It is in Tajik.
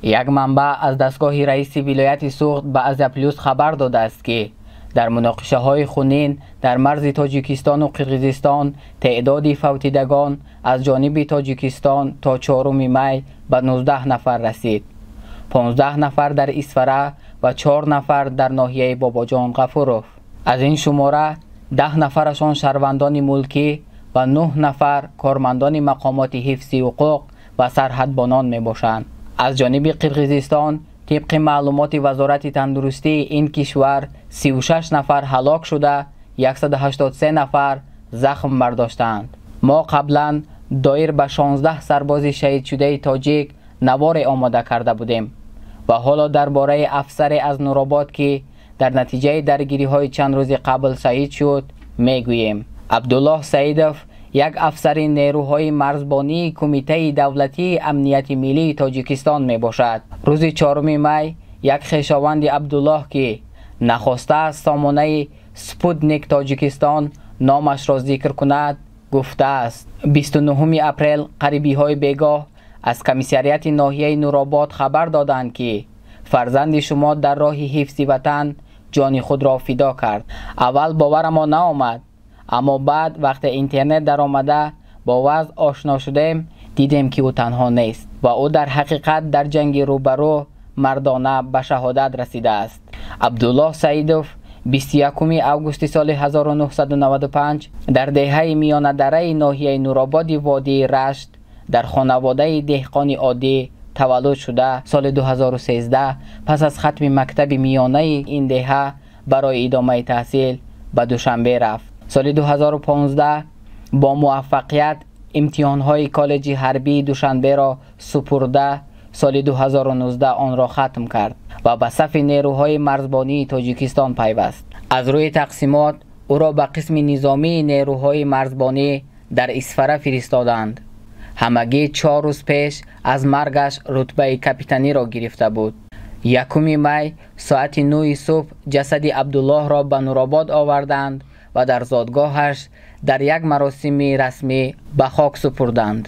Як манбаъ аз дастгоҳи раиси вилояти Суғд ба Азия Плюс хабар додааст, ки дар муноқишаҳои хунин дар марзи Тоҷикистону Қирғизистон теъдоди фавтидагон аз ҷониби Тоҷикистон то 4 май ба 19 нафар расид. 15 нафар дар Исфара ва 4 нафар дар ноҳияи Бобоҷон Ғафуров. Аз ин шумора 10 нафарашон шаҳрвандони мулкӣ ва 9 нафар кормандони мақомоти ҳифзи ҳуқуқ ва сарҳадбонон мебошанд. Аз ҷониби Қирғизистон тибқи маълумоти Вазорати тандурустии ин кишвар 36 нафар ҳалок шуда, 183 нафар захм бардоштаанд. Мо қаблан доир ба 16 сарбози шаҳидшудаи тоҷик наворе омода карда будем ва ҳоло дар бораи афсаре аз Нуробод, ки дар натиҷаи даргириҳои чанд рӯзи қабл шаҳид шуд, мегӯем. Абдуллоҳ Саидов як афсари нерӯҳои марзбонии Кумитаи давлатии амнияти миллии Тоҷикистон мебошад. Рӯзи 4 май як хешованди Абдуллоҳ, ки нахостааст сомонаи Спутник Тоҷикистон номашро зикр кунад, гуфтааст: 29 апрел қарибиҳои бегоҳ аз комиссариати ноҳияи Нуробод хабар доданд, ки фарзанди шумо дар роҳи ҳифзи ватан ҷони худро фидо кард. Аввал боварамон наомад, аммо баъд вақте интернет даромада бо вазъ ошно шудем, дидем, ки ӯ танҳо нест ва ӯ дар ҳақиқат дар ҷанги рӯбарӯ мардона ба шаҳодат расидааст. Абдуллоҳ Саидов 21 августи соли 1995 дар деҳаи Миёнадараи ноҳияи Нурободи водии Рашт дар хонаводаи деҳқони оддӣ таваллуд шуда, соли 2013 пас аз хатми мактаби миёнаи ин деҳа барои идомаи таҳсил ба Душанбе рафт. Соли 2015 бо муваффақият имтиҳонҳои коллеҷи ҳарбии Душанберо супурда, соли 2019 онро хатм кард ва ба сафи нерӯҳои марзбонии Тоҷикистон пайваст. Аз рӯи тақсимот ӯро ба қисми низомии нерӯҳои марзбонӣ дар Исфара фиристоданд. Ҳамагӣ 4 рӯз пеш аз маргаш рутбаи капитаниро гирифта буд. 1 май соати 9 субҳ ҷасади Абдуллоҳро ба Нуробод оварданд ва дар зодгоҳаш дар як маросими расмӣ ба хок супурданд.